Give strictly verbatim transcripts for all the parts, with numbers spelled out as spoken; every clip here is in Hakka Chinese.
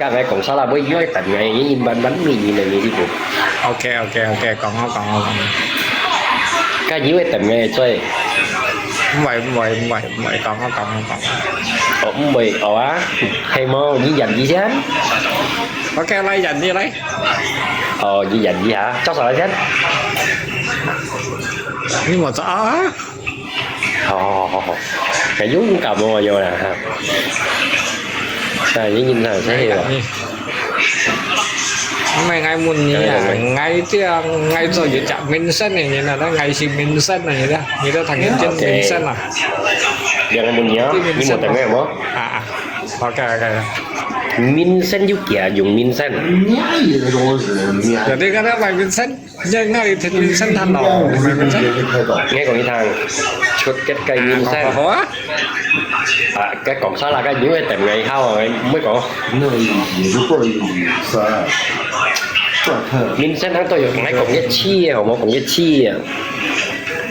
該𠊎講沙拉，會有一等𠊎，你慢慢抿抿來，你知無？OK，OK，OK，講好，講好，講好。該有一等𠊎嘴。毋會，毋會，毋會，毋會，講好，講好，講好。哦，毋會，哦啊，係無？你忍一下。OK，來，忍你來。哦，你忍一下，做啥來先？你莫做啊。 好，好，好，好。該勇敢哦，有啦，哈。哎，你認真，真係啦。毋係，𠊎問你啊，𠊎這，𠊎做一隻明星个人啊，但𠊎係明星个人啊，你都聽見明星啊？兩個問你啊，你無等我無？啊，啊，OK，OK。明星有幾下用明星？有這個那買明星。 你，你聽明星聽咯，明星。𠊎講你聽，出格个明星。好啊。啊，該講沙拉个，你會等𠊎好啊，毋會講。那也不夠意思啊，怪他。明星佢都有，𠊎講一次啊，好無？講一次啊。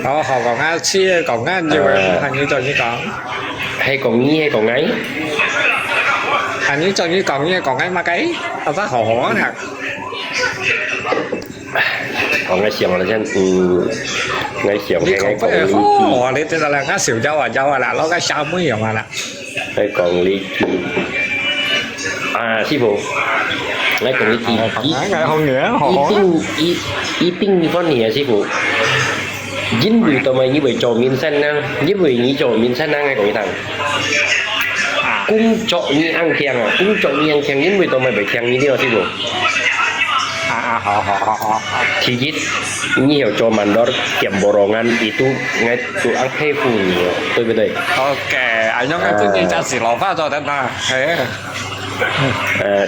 哦，好，講一次，講一次，啊。還有做你講。係講你，係講𠊎？還有做你講，你講𠊎麼个？啊，真好好啊，聽。 哦，𠊎想了先，嗯，𠊎想你講，𠊎講你知。哦，你知道了，𠊎想了啊，了啊啦，老个小妹樣啊啦。𠊎講你知。啊，師傅，𠊎講你知，哦，一，𠊎好遠，好好。一定，一，一定你歡喜啊，師傅。因為做麼个你會做明星呢？因為你做明星呢，𠊎講你聽。啊。工作你恁慶啊，工作你恁慶，因為做麼个會慶你呢，師傅？ 啊，啊，好，好，好，好。第一，你有做mandor點borongan itu，𠊎都恁佩服你哦，對不對？OK，啊，用个本人家是老话做的嘛，嘿。呃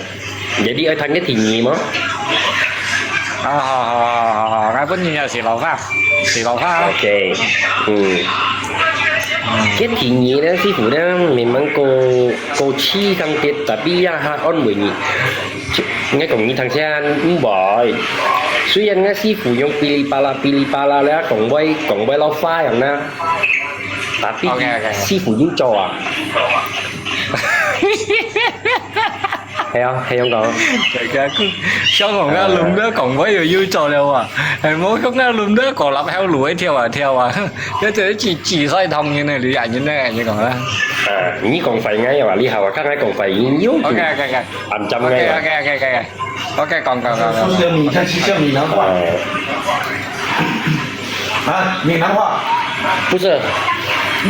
，jadi愛談个第二嗎？啊，好，好，好，好，好，𠊎本人也是老话。 是老话。OK，嗯。嗯。該第二呢，師傅呢，memang過，過去當跌，tapi也還安慰你。就，𠊎講你聽先，毋會。雖然𠊎師傅用噼里啪啦、噼里啪啦咧，講話，講話老花樣啦，tapi OK，OK。師傅有做啊。 係啊，係恁講。大家講，小紅啊，哎。輪到講話又有做了啊，係無用啊，輪到講立後路一跳啊跳啊，這就係幾，幾歲童年的女人呢，你講啦。啊，你講壞𠊎啊，你好啊，剛才講壞，你又，OK，OK，OK。暗針𠊎啊。OK，OK，OK，OK。OK，講，講，講，講。說說你，他是講閩南話。哎。 啊，閩南話。不是，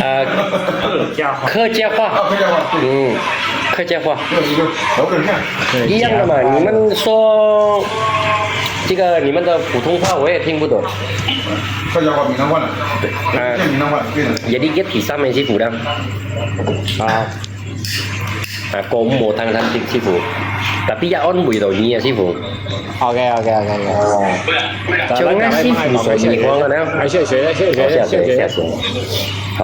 呃，客家話。客家話。哦，客家話，對。嗯，客家話。對，對，對，我跟你看。一樣的嘛，你們說這個你們的普通話我也聽不懂。客家話、閩南話呢？對。呃，講閩南話，對的。也理解第三名是不的。啊。 啊，講無聽聽識，師傅。Tapi也安慰到你啊，師傅。OK，OK，OK，OK。哦。像𠊎師傅所以講个呢。哎，謝謝，謝謝，謝謝，謝謝。好。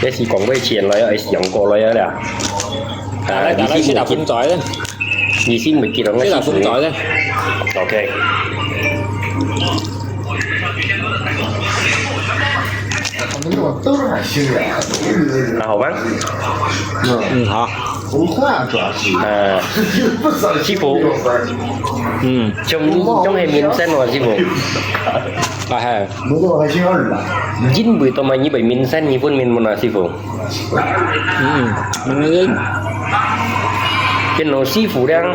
這係講過錢來啊，還係用過來啊啦。啊，你係毋記得，你係毋記得𠊎師傅。OK。 那好吧。嗯，好。呃，師傅，嗯。像你這種个明星哦，師傅。啊，係。因為做麼个你會明星，你分明白無啊，師傅？嗯，嗯。變成師傅了，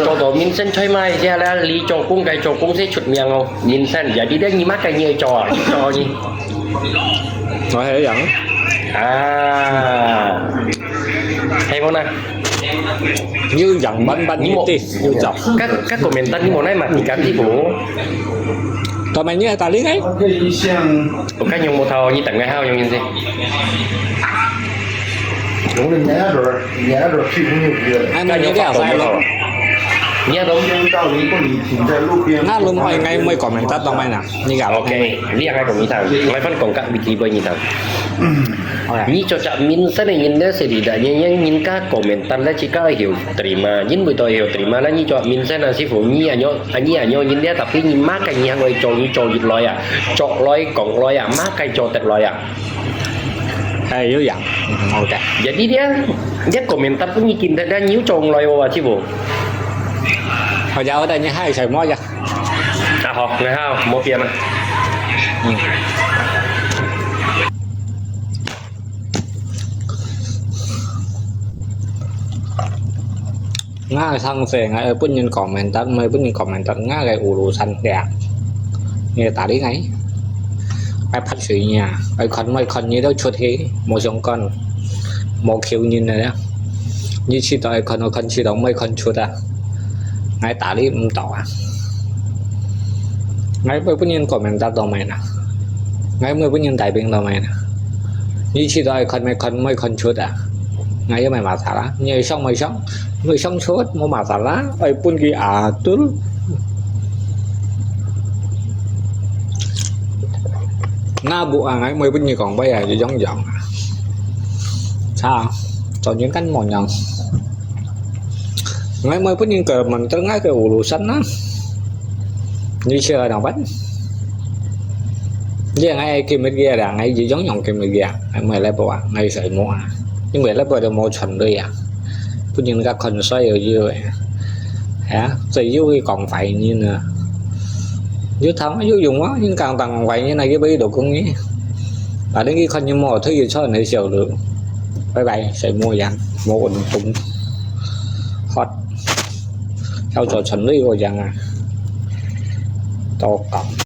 做到明星在馬來西亞了，你做工該做工先出名哦。 明星，jadi你麼个你愛做啊？做你。𠊎係恁樣。啊，係無呢？又养慢慢一点，又走。Kak, kak komentar ni mo nai mati kati po. Tama niya tali ngay? Oke, isang. Bukan yung mo tao ni tengah hao yung yun si. 容忍你还要，你还要去朋友的。Ay, may niya sa lo. Niya dong. 先到一个旅行在路边。Nga lum ay ngay may komentar tong may na. Ni ka. Oke, liang ay komentar. May fan kong kak biti boy ni tao. Ni cho chak min sa ni yin de se di da yin yang yin ka komentar la chika hiu terima. Yin bui to hiu terima la ni cho min sa na si fu ni anyo, ani anyo yin de tapi ni ma ka ni hang oi cho ni cho yit loi a. Cho loi kong loi a, ma ka cho tet loi a. Hay, yun yang. Oke. Jadi dia, dia komentar tu ni kin da da ni cho loi wa si fu. Hoi ya, hoi da ni hai sai mo ya. Ah, hoi, ngai hao, mo pian ah. Nga sang se ngai pun yin komentar, mai pun yin komentar, nga gai ulu san dia. Ngai tali ngai. Ai phat sui nia, ai kon mai kon ni do chut he, mo siong kon, mo kiu nin na. Ni chi do ai kon, ai kon chi do mai kon chut a. Ngai tali mtau a. Ngai mai pun yin komentar do mai na. Ngai mai pun yin tai bing do mai na. Ni chi do ai kon mai kon mai kon chut a. Ngai yo mai ma sa la. Ni siong mai siong, mai siong chut mo ma sa la. Ai pun ki a tul. Nga bu a ngai mai pun yin kong bai a yong yong. Sa, cho yin kan mo yong. Ngai mai pun yin ke man ter ngai ke ulu san na. Ni chia nang ban. Dia ngai ke me dia da ngai yong yong ke me dia. Ngai mai lai po a ngai sai mo a. Ni mai lai po de mo chon de ya. Pun yin ka kon sai yo yo. Ya, sai yo ke kong fai ni na. Yo thang yo yong wa, yin kang tang fai ni na ke bai do kong ni. Ba ling ki kon ni mo thui yo chon ne xiao lu. Bye bye, sai mo yang, mo un tung. Hot. Hao cho chon lu yo yang a. To kap.